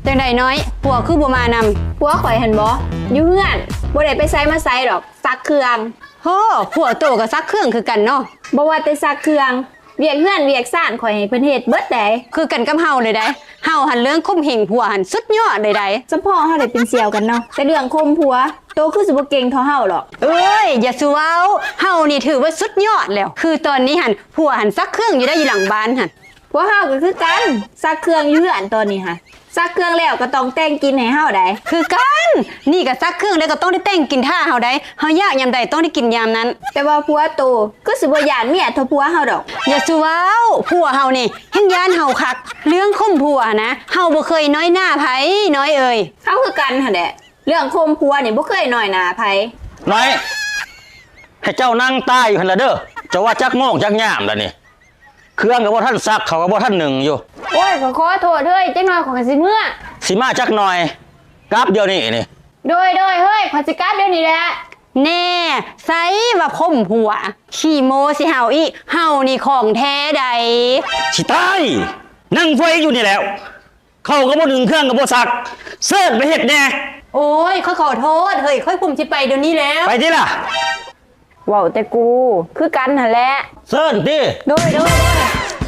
ຈັ່ງໃດນ້ອຍ ຜົວຄືບໍ່ມານຳ? ຜົວຂ້ອຍຫັ້ນບໍ ຢູ່ເຮືອນ ບໍ່ໄດ້ໄປໃສມາໃສດອກ ຊັກເຄື່ອງ. ໂຫ ຜົວໂຕກໍຊັກເຄື່ອງຄືກັນເນາະ. ບໍ່ວ່າແຕ່ຊັກເຄື່ອງ ວຽກເຮືອນວຽກຊານຂ້ອຍໃຫ້ເພິ່ນເຮັດເບິດໃດ໋. ຄືກັນກັບເຮົາເລີຍໃດ໋ ເຮົາຫັ້ນເລື່ອງຂົ່ມເຫງຜົວຫັ້ນສຸດຍອດເລີຍໃດ໋. ສະເພາະເຮົາໄດ້ເປັນສ່ຽວກັນເນາະ ແຕ່ເລື່ອງຂົ່ມຜົວ ໂຕຄືຊິບໍ່ເກັ່ງເທົ່າເຮົາດອກ. ເອີຍ ຢ່າສູ່ເວົ້າ ເຮົານີ້ຖືວ່າສຸດຍອດແລ້ວ. ຄືຕອນນີ້ຫັ້ນ ຜົວຫັ້ນຊັກເຄື່ອງຢູ່ໃດ໋ ຢູ່ຫຼັງບ້ານຫັ້ນ. ພວກເຮົາກໍຄືກັນ ຊັກເຄື່ອງຢູ່ເຮືອນຕອນນີ້ຫະ ຊັກເຄື່ອງແລ້ວກໍຕ້ອງແຕ່ງກິນໃຫ້ເຮົາໃດ໋. ຄືກັນ ນີ້ກໍຊັກເຄື່ອງແລ້ວກໍຕ້ອງໄດ້ແຕ່ງກິນຖ້າເຮົາໃດ໋. ເຮົາຢາກຍາມໃດຕ້ອງໄດ້ກິນຍາມນັ້ນ. ແຕ່ວ່າຜົວໂຕຄືຊິບໍ່ຢ້ານເມຍເທົ່າຜົວເຮົາດອກ. ຢ່າສູ່ເວົ້າ ຜົວເຮົານີ້ແຮ່ງຢ້ານເຮົາຄັກ. ເລື່ອງຂົ່ມຜົວນະ ເຮົາບໍ່ເຄີຍນ້ອຍໜ້າໃຜນ້ອຍເອີຍ. ເຮົາຄືກັນຫັ້ນແຫຼະ ເລື່ອງຂົ່ມຜົວນີ້ບໍ່ເຄີຍນ້ອຍໜ້າໃຜ. ນ້ອຍ ໃຫ້ເຈົ້ານັ່ງຕາຍຢູ່ຫັ້ນລະເດີ ເຈົ້າວ່າຈັກໂມງຈັກຍາມລະນີ້. ເຄື່ອງກໍບໍ່ທັນຊັກ ເຂົ້າກໍບໍ່ທັນໜຶ້ງຢູ່. ໂອ້ຍ ຂໍໂທດເຮີ້ຍ ຈັກໜ່ອຍຂ້ອຍກໍຊິເມືອ. ຊິມາຈັກໜ່ອຍ ກັບດຽວນີ້ນີ້. ໂດຍ ໂດຍ ເຮີ້ຍ ຂ້ອຍຊິກັບດຽວນີ້ແຫຼະ. ແນ່ ໃສວ່າຂົ່ມຜົວ ຂີ້ໂມ້ໃສ່ເຮົາອີກ. ເຮົານີ້ຂອງແທ້ໃດ໋. ຊິຕາຍ ນັ່ງເຟືອຍຢູ່ນີ້ແລ້ວ ເຂົ້າກໍບໍ່ໜຶ້ງ ເຄື່ອງກໍບໍ່ຊັກ ເຊີນໄປເຮັດແດ່. ໂອ້ຍ ຂ້ອຍຂໍໂທດເຮີ້ຍ ຂ້ອຍພຸ້ມຊິໄປດຽວນີ້ແລ້ວ. ໄປຕິລະ. ເວົ້າແຕ່ກູ ຄືກັນຫັ້ນແຫຼະ. ເຊີນຕິ. ໂດຍ ໂດຍ ໂດຍ.